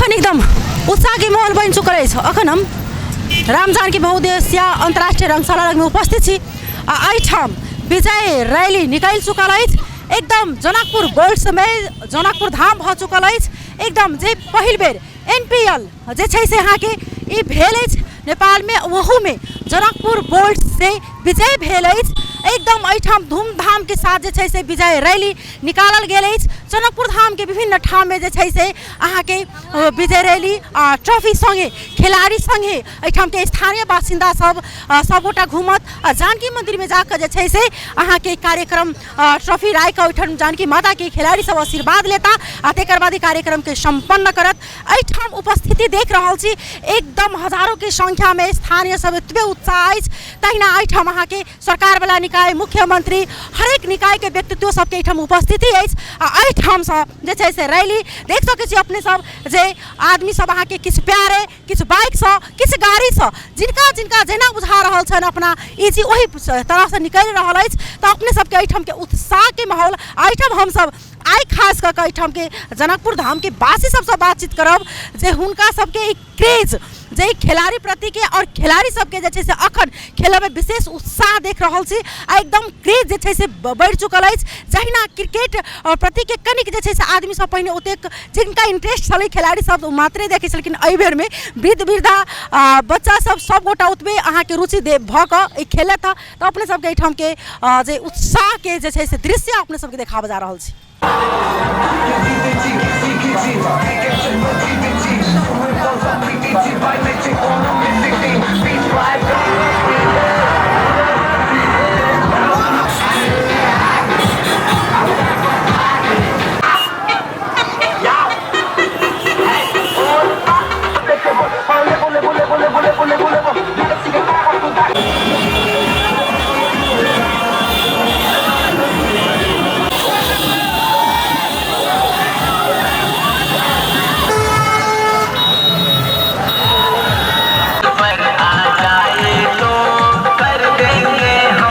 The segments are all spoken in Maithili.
अखन एकदम उत्साहके माहौल बनि चुकल अछि। अखन हम राम जानकी बहुउद्देशीय अंतर्राष्ट्रीय रंगशाला लगमे उपस्थित छी आ एहिठाम विजय रैली निकलि चुकल अछि। एकदम जनकपुर बोल्ट्समे जनकपुर धाम भऽ चुकल अछि। एकदम जे पहिल बेर NPL जे छै से अहाँके ई भेल अछि नेपालमे, ओहूमे जनकपुर बोल्ट से विजय भेल अछि। एकदम एहिठाम धूमधामके साथ जे छै से विजय रैली निकालल गेल अछि। जनकपुर धामके विभिन्न ठाममे जे छै से अहाँके विजय रैली आ ट्रॉफी सङ्गे खेलाड़ी सङ्गे एहिठामके स्थानीय बासिन्दा सब सबगोटा घूमत आ जानकी मन्दिरमे जाकऽ जे छै से अहाँके कार्यक्रम ट्रॉफी राखिकऽ ओहिठाम जानकी माताके खेलाड़ी सब आशीर्वाद लेता आ तकर बाद ई कार्यक्रमके सम्पन्न करत। एहिठाम उपस्थिति देख रहल छी, एकदम हजारोके संख्यामे स्थानीय सब एतबे उत्साह अछि। तहिना एहिठाम अहाँके सरकारवला निकाय, मुख्यमंत्री, हरेक निकायके व्यक्तित्व सबके एहिठाम उपस्थिति अछि आ एहिठामसँ जे छै से रैली देख सकै छी अपने सब जे आदमी सब अहाँके किछु प्यारे, किछु बाइकसँ, किछु गाड़ीसँ, जिनका जिनका जेना बुझा रहल छनि अपना इजी ओहि तरहसँ निकलि रहल अछि। तऽ अपने सबके एहिठामके उत्साहके माहौल। एहिठाम हमसब आइ खास कऽ कऽ एहिठामके जनकपुर धामके वासी सबसँ बातचीत करब जे हुनका सबके ई क्रेज जे ई खेलाड़ी प्रतिके आओर खेलाड़ी सबके जे छै से अखन खेलऽमे विशेष उत्साह देख रहल छी आ एकदम क्रेज जे छै से बढ़ि चुकल अछि। जहिना क्रिकेट प्रतिके कनिक जे छै से आदमी सब पहिने ओतेक जिनका इंटरेस्ट छलै खेलाड़ी सब ओ मात्रे देखै छलखिन, एहि बेरमे वृद्ध वृद्धा बच्चा सब सबगोटा ओतबे अहाँके रुचि दे भऽ कऽ ई खेलथि। तऽ अपने सबके एहिठामके जे उत्साहके जे छै से दृश्य अपने सबके देखाबऽ जा रहल छी।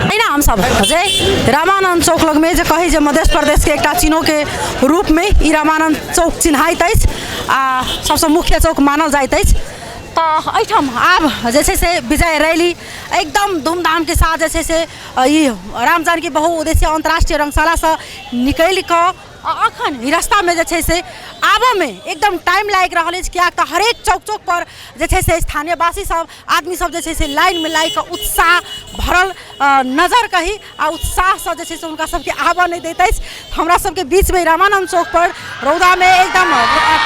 एहिना हमसब जे रामानन्द चौक लगमे जे कहै जे मध्य प्रदेशके एकटा चिन्होके रूपमे ई रामानन्द चौक चिन्हाइत अछि आ सबसँ मुख्य चौक मानल जाइत अछि। तऽ एहिठाम आब जे छै से विजय रैली एकदम धूमधामके साथ जे छै से ई राम जानकी बहुउद्देशीय अन्तर्राष्ट्रीय रङ्गशालासँ निकलि कऽ आ अखन ई रस्तामे जे छै से आबऽमे एकदम टाइम लागि रहल अछि, किएक तऽ हरेक चौक चौकपर जे छै से स्थानीयवासी सब आदमी सब जे छै से लाइनमे लागि कऽ उत्साह भरल नजर कही आ उत्साहसँ जे छै से हुनका सबके आबऽ नहि दैत अछि। हमरा सबके बीचमे रामानन्द चौकपर रौदामे एकदम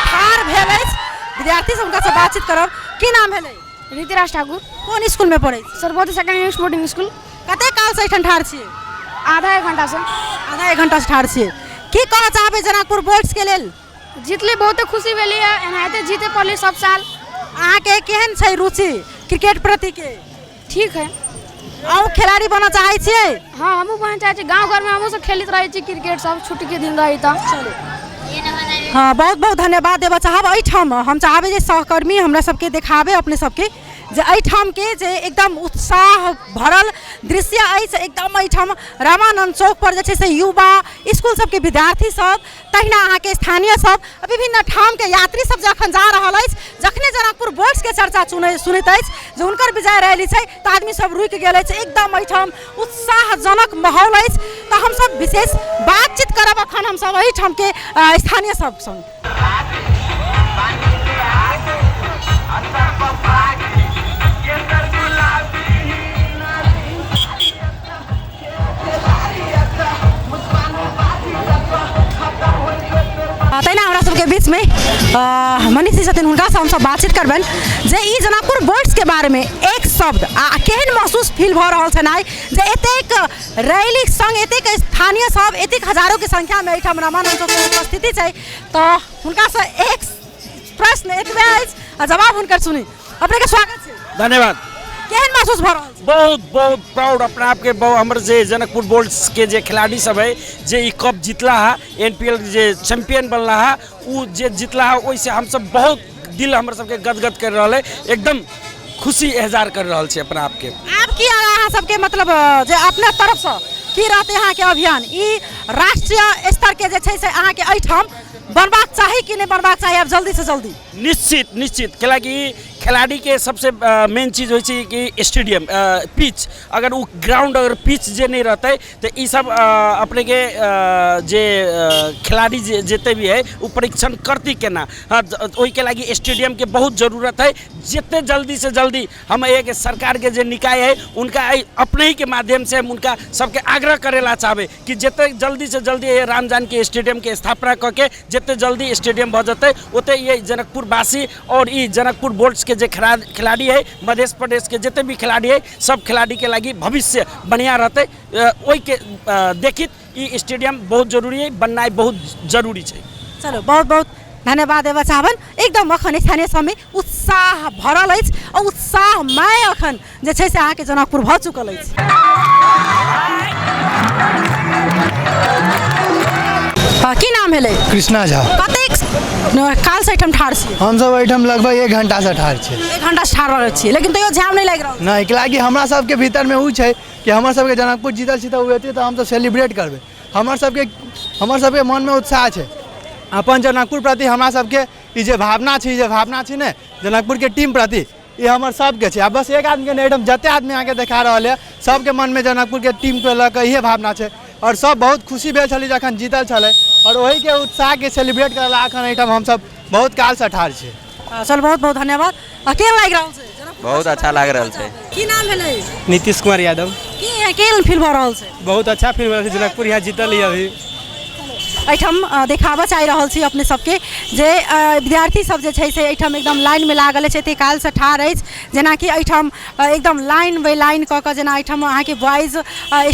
ठाढ़ भेल अछि विद्यार्थी सब, हुनकासँ बातचीत करब। की नाम भेलै? ऋतुराज ठाकुर। कोन स्कूलमे पढ़ै छी? Sarvodaya secondary English boarding school. कते कालसँ एहिठाम ठाढ़ छियै? आधा एक घंटासँ। आधा एक घंटासँ ठाढ़ छियै। की कहऽ चाहबै जनकपुर बोर्ड्सके लेल? जीतली बहुते खुशी भेली है, एनाहिते जीते पड़ली सब साल। अहाँके केहन छै रुचि क्रिकेट प्रतिके? ठीक है। अहूँ खेलाड़ी बनऽ चाहै छियै? हाँ, हमहूँ बनऽ चाहै छी। गाँव घरमे हमहूँ सब खेलैत रहै छी क्रिकेट सब, छुट्टीके दिन रहै तऽ। हाँ, बहुत बहुत धन्यवाद देबऽ चाहब। एहिठाम हम चाहबै जे सहकर्मी हमरा सबके देखाबै अपने सबके जे एहिठामके जे एकदम उत्साह भरल दृश्य अछि। एकदम एहिठाम रामानन्द चौकपर जे छै से युवा इसकुल सबके विद्यार्थी सब, तहिना अहाँके स्थानीय सब, विभिन्न ठामके यात्री सब जखन जा रहल अछि, जखने जनकपुर बोर्ड्सके चर्चा सुनैत अछि जे हुनकर विजय रैली छै तऽ आदमी सब रुकि गेल अछि। एकदम एहिठाम उत्साहजनक माहौल अछि। तऽ हमसब विशेष बातचीत करब अखन हमसब एहिठामके स्थानीय सब संग। तहिना हमरा सबके बीचमे मनीष जी छथिन, हुनकासँ हमसब बातचीत करबनि जे ई जनकपुर बोर्ड्सके बारेमे एक शब्द आ केहन महसूस फील भऽ रहल छनि आइ जे एतेक रैलीक संग एतेक स्थानीय सब एतेक हजारोके संख्यामे एहिठाम रामानन्द चौकमे उपस्थिति छै। तऽ हुनकासँ एक प्रश्न एतबे अछि आ जवाब हुनकर सुनी। अपनेके स्वागत छै। धन्यवाद। केहन महसूस भऽ रहल छै? बहुत बहुत प्राउड अपना आपके। हमर जे जनकपुर बोल्ट्स के जे खिलाड़ी सब है जे ई कप जीतला है, एन पी एल जे चैंपियन बनला है, उ जे जीतला है ओहिसँ हमसब बहुत दिल हमर सबके गदगद कर रहल है, एकदम खुशी एहजार कर रहल छै अपना आपके। आब की अहाँ सबके मतलब जे अपना तरफसँ की रहतै अहाँके अभियान? ई राष्ट्रीय स्तरके जे छै से अहाँके एहिठाम बनबाक चाही कि नहि बनबाक चाही आब जल्दीसँ जल्दी? निश्चित निश्चित, कैलाकि खिलाड़ीके सबसे मेन चीज होइ छै कि स्टेडियम, पिच। अगर ओ ग्राउंड अगर पिच जे नहि रहतै तऽ ई सब अपनेके जे खिलाड़ी जे जते भी है ओ परीक्षण करती केना? हाँ, ओहिके लागि स्टेडियमके बहुत जरूरत है। जते जल्दी से जल्दी हम एक सरकारके जे निकाय है उनका अपने ही के माध्यम से हम उनका सबके आग्रह करेला चाहबै कि जते जल्दी से जल्दी ये राम जानकी स्टेडियम के स्थापना कऽ के जते जल्दी स्टेडियम भऽ जेतै ओते ये जनकपुरवासी और ई जनकपुर बोल्ट्स के जे खिलाड़ी है, मध्य प्रदेश के जते भी खिलाड़ी है, सब खिलाड़ी के लागि भविष्य बढ़िया रहतै। ओहिके देखित ई स्टेडियम बहुत जरूरी है, बननाइ बहुत जरूरी छै। चलो, बहुत बहुत धन्यवाद देबऽ चाहबनि। एकदम अखन स्थानीय समय उत्साह भरल अछि आ उत्साहमय अखन जे छै से अहाँके जनकपुर भऽ चुकल अछि। की नाम भेलै? कृष्णा झा। कतेक कालसँ एहिठाम ठाढ़ छियै? हमसब एहिठाम लगभग 1 घंटासँ ठाढ़ छियै। 1 घंटासँ ठाढ़ रहल छियै, लेकिन तैयो जाम नहि लागि रहल? नहि, कैलाकि हमरा सबके भीतरमे ओ छै कि हमर सबके जनकपुर जीतल छी तऽ ओ एतै तऽ हमसब सेलिब्रेट करबै। हमर सबके मनमे उत्साह छै अपन जनकपुर प्रति। हमरा सबके ई जे भावना छै, ई जे भावना छै ने जनकपुरके टीम प्रति, ई हमर सबके छै। आ बस एक आदमीके नहि, एहिठाम जते आदमी अहाँके देखा रहल यऽ, सबके मनमे जनकपुरके टीमके लऽ कऽ इहे भावना छै आओर सब बहुत खुशी भेल छलै जखन जीतल छलै आओर ओहिके उत्साहके सेलिब्रेट करै लए एखन एहिठाम हमसब बहुत कालसँ ठाढ़ छी। चल, बहुत बहुत धन्यवाद। केहन लागि रहल छै जनकपुर? बहुत अच्छा लागि रहल छै। की नाम भेलै? नीतीश कुमार यादव। की केहन फील भऽ रहल छै? बहुत अच्छा फील भऽ रहल छै, जनकपुर यहाँ जीतल है अभी। एहिठाम देखाबऽ चाहि रहल छी अपने सबके जे विद्यार्थी सब जे छै से एहिठाम एकदम लाइनमे लागल अछि, एते कालसँ ठाढ़ अछि। जेनाकि एहिठाम एकदम लाइन बाय लाइन कऽ कऽ जेना एहिठाम अहाँके बॉयज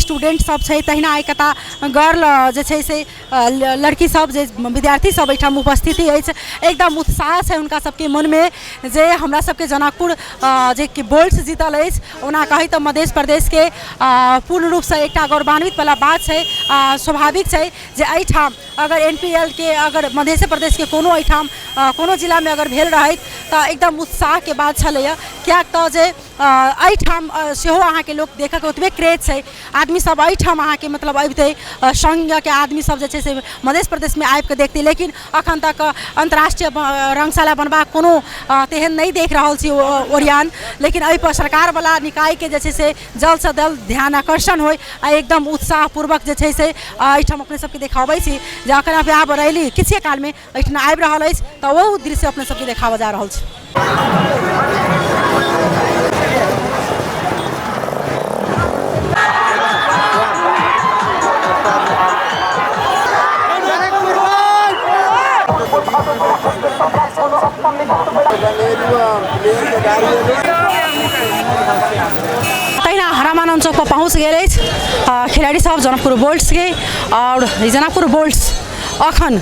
स्टूडेंट सब छै, तहिना एकता गर्ल जे छै से लड़की सब जे विद्यार्थी सब एहिठाम उपस्थिति अछि। एकदम उत्साह छै हुनका सबके मनमे जे हमरा सबके जनकपुर जे कि बोल्ट्स जीतल अछि। ओना कही तऽ मध्य प्रदेशके पूर्ण रूपसँ एकटा गौरवान्वित वला बात छै, स्वाभाविक छै जे एहिठाम अगर एनपीएलके अगर मध्य प्रदेशके कोनो एहिठाम कोनो जिलामे अगर भेल रहैत तऽ एकदम उत्साहके बात छलैए, किएक तऽ जे एहिठाम सेहो अहाँके लोक देखऽके ओतबे क्रेज छै। आदमी सब एहिठाम अहाँके मतलब अबितै, सङ्घके आदमी सब जे छै से मध्य प्रदेशमे आबिकऽ देखतै, लेकिन अखन तक अन्तर्राष्ट्रीय रङ्गशाला बनबाक कोनो तेहन नहि देख रहल छी ओरियान। लेकिन एहिपर सरकारवला निकायके जे छै से जल्दसँ जल्द ध्यान आकर्षण होइ आ एकदम उत्साहपूर्वक जे छै से एहिठाम अपने सबके देखाबै छी जे अखन आब रैली किछुए कालमे एहिठाम आबि रहल अछि, तऽ ओ दृश्य अपने सबके देखाबऽ जा रहल छी। तहिना रामानन्द चौकपर पहुँच गेल अछि खिलाड़ी सब जनकपुर बोल्ट्सके आओर जनकपुर बोल्ट्स अखन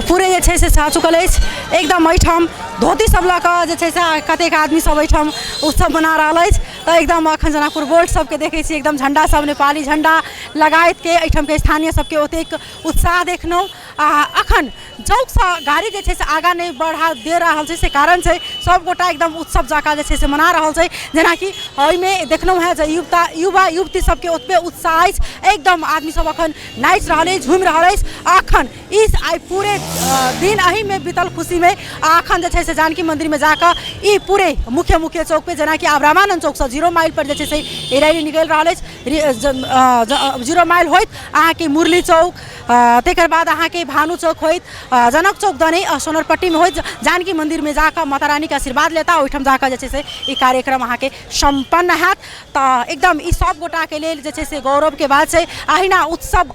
पूरे जे छै से छा चुकल अछि। एकदम एहिठाम धोती सब लऽ कऽ जे छै से कतेक आदमी सब एहिठाम उत्सव मना रहल अछि। तऽ एकदम अखन जनकपुर बोल्ट सबके देखै छी, एकदम झण्डा सब, नेपाली झण्डा लगायतके एहिठामके स्थानीय सबके ओतेक उत्साह देखलहुँ। आ अखन चौकसँ गाड़ी जे छै से आगाँ नहि बढ़ा दे रहल छै, से कारण छै सभगोटा एकदम उत्सव जकाँ जे छै से मना रहल छै। जेनाकि एहिमे देखलहुँ हेँ जे युवता युवा युवती सबके ओतबे उत्साह अछि। एकदम आदमी सब अखन नाचि रहल अछि, झूमि रहल अछि। अखन ई आइ पूरे दिन एहिमे बीतल खुशीमे। आ अखन जे छै से जानकी मन्दिरमे जाकऽ ई पूरे मुख्य मुख्य चौकपर, जेनाकि आब रामानन्द चौकसँ 0 माइल पर जे छै से ई रैली निकलि रहल अछि। 0 माइल होइत अहाँके मुरली चौक, तकर बाद अहाँके भानु चौक होइत जनक चौक दने सोनरपट्टीमे होइत जानकी मन्दिरमे जाकऽ माता रानीके आशीर्वाद लेता। ओहिठाम जाकऽ जे छै से ई कार्यक्रम अहाँके सम्पन्न हैत। तऽ एकदम ई सब गोटाके लेल जे छै से गौरवके बात छै। अहिना उत्सव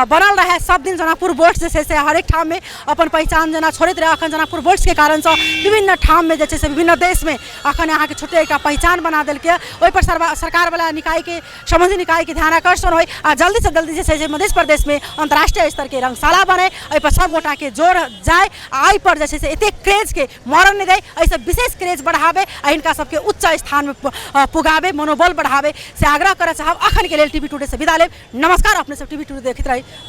बनल रहै सब दिन, जनकपुर बोर्ड जे छै से हरेक ठाममे अपन पहिचान जेना छोड़ैत रहै। अखन जनकपुर बोर्ड्सके कारणसँ विभिन्न ठाममे जे छै से विभिन्न देशमे अखन अहाँके छोटे एकटा पहिचान बना देलकै। ओहिपर सरकारवला निकायके, सम्बन्धित निकायके ध्यान आकर्षण होइ आ जल्दीसँ जल्दी जे छै से मध्य प्रदेशमे अन्तर्राष्ट्रीय स्तरके रङ्गशाला बनै। एहिपर सब गोटाके जोर जाय आ एहिपर जे छै से एतेक क्रेजके मरण नहि दै, एहिसँ विशेष क्रेज बढ़ाबै आ हिनका सबके उच्च स्थानमे पुगाबै, मनोबल बढ़ाबै, से आग्रह करऽ चाहब। अखनके लेल टीवी टुडे से विदा लेब। नमस्कार। अपने सब टीवी टुडे देखैत रही।